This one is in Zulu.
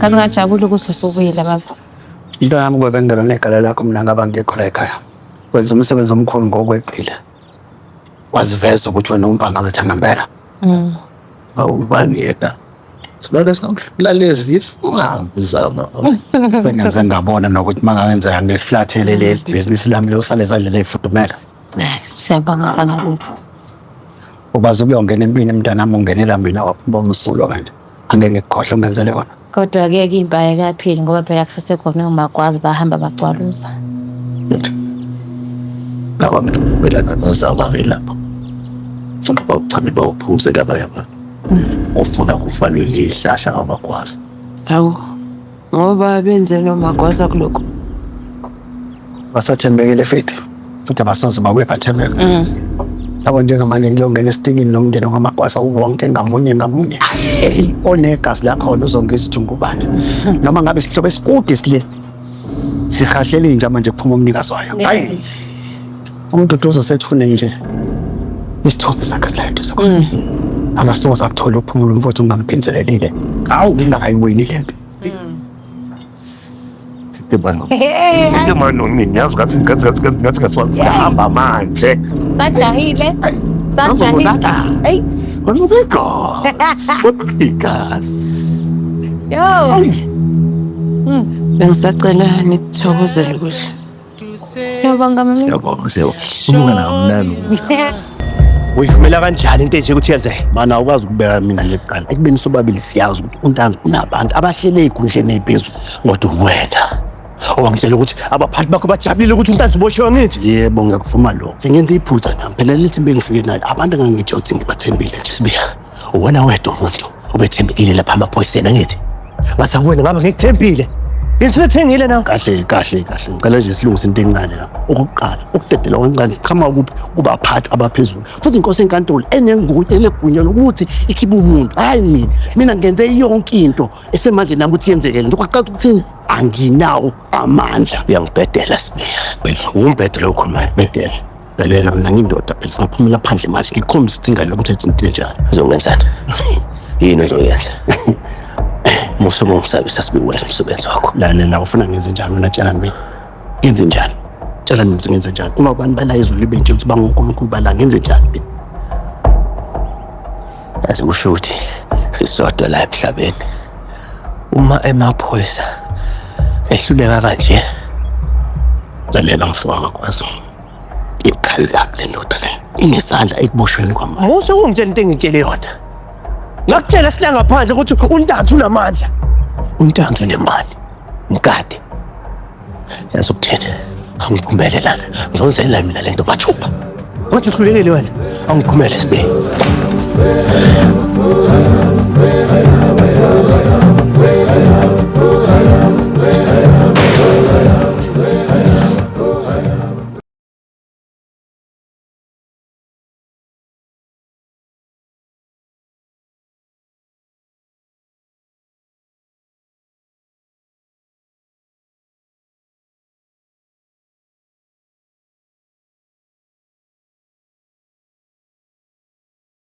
Ngaze ngajabula ukuthi usubuyile baba. Into yami kube bengingena negala lakho mina ngaba ngekho la ekhaya. Wenza umsebenzi omkhulu ngokweqile. Waziveza ukuthi wena umpangazitha ngempela. Awubani yena? Silale singamhlula lezi singazama. Sengenze ngabona nokuthi uma ngangenzeka ngiflathele leli bhizinisi lami liyosala ezandleni ey'fudumele. Siyabonga bangakithi. Ukwazi ukuyongena empini mntanami ungenela mina waphuma umsulwa kanti. Angeke ngikukhohlwe ungenzele kona. Kodwa-ke ke impi ayikapheli ngoba phela kusasekhona omagwazi bahamba bagcwaluza. Laba belana nozama ke lapho. Funa bawuchame bawuphuze labaya abantu. Ufuna kuvalwe ngezihlahla ngamagwazi. Hawu, ngoba benze nomagwaza kulokhu. Basathembekile Faith. Futhi abasoze babuye bathembeke. Yabo njengamanje ngiyongena esitikini nomndeni wamagwaza wonke ngamunye ngamunye. Onegazi lakhona uzongizwa ukuthi ngubani. Noma ngabe isihlobo esikude sile. Sihahlela inja manje kuphuma umnikazi wayo. Hayi. Umduduzo sethune nje. Isithunzi sakhe silayedwa sokho. Akasoze akuthola ukuphumula umfowethu ungamphinselelile. Hawu ngingakayiwini le mpi. Sithe manje. Sithe manje nini yazi ngathi ngathi ngathi ngathi ngathi sihamba manje. Sajahile. Sajahile. Ey. Kodwa igazi. Yo. Bengisacela nithokozele ukudla. Siyabonga mama. Siyabonga siyabonga. Umngane kamnandi. Uyivumela kanjani into enje ukuthi yenzeke? Mana awukwazi ukubeka mina lecala. Ekubeni sobabili siyazi ukuthi uNtanzi unabantu abahlele ey'nkundleni ey'phezulu. Kodwa wena owangitshela ukuthi abaphathi bakho bajabulile ukuthi uNtanzi uboshiwe ngithi. Yebo ngiyakuvuma lokho. Ngenza iphutha nami. Phela lethi bengifike nayo abantu engangitshe ukuthi ngibathembile nje. Sibiya, uwena wedwa umuntu obethembekile lapha amaphoyiseni angithi. Ngathi akuwena ngabe ngikuthembile. Yini sethengile na? Kahle kahle kahle. Ngicela nje silungise into encane la. Okokuqala, ukudedela kwencane siqhamuka kuphi kubaphathi abaphezulu. Futhi inkosi enkantolo enengunya enegunya lokuthi ikhiphe umuntu. Hayi mina. Mina ngenze yonke into esemandleni nami ukuthi yenzeke lento. Kwacaca ukuthini? Anginawo amandla. Uyangibhedela Sibiya. Umbhedo lo okhulumayo. Bedela. Lalela mina ngiyindoda phela singaphumela phandle manje ngikukhombise ukuthi ingane lomthetho into enjani. Uzongenzani? Yini ozoyenza? Musa ukungisabisa Sibiya wenza umsebenzi wakho. Lalela ufuna ngenze njani wena tshela mina. Ngenze njani? Tshela mina ukuthi ngenze njani. Uma abantu bala izulu libe nje ukuthi bangonkulunkulu bala ngenze njani mina? Yazi kusho ukuthi sisodwa la emhlabeni. Uma emaphoyisa ehluleka kanje Lalela mfowethu ngakwazi. Ibukhali kabi le ndoda le. Inesandla ekuboshweni kwami. Musa ukungitshela into engitshele yona. Ngakutshela sila ngaphandle ukuthi uNtanzi unamandla. uNtanzi unemali. Mkade. Yazi ukuthini? Angiphumele lana. Ngizonzela mina lento bathupha. Wathi uhlulekile wena. Angiphumele sibe.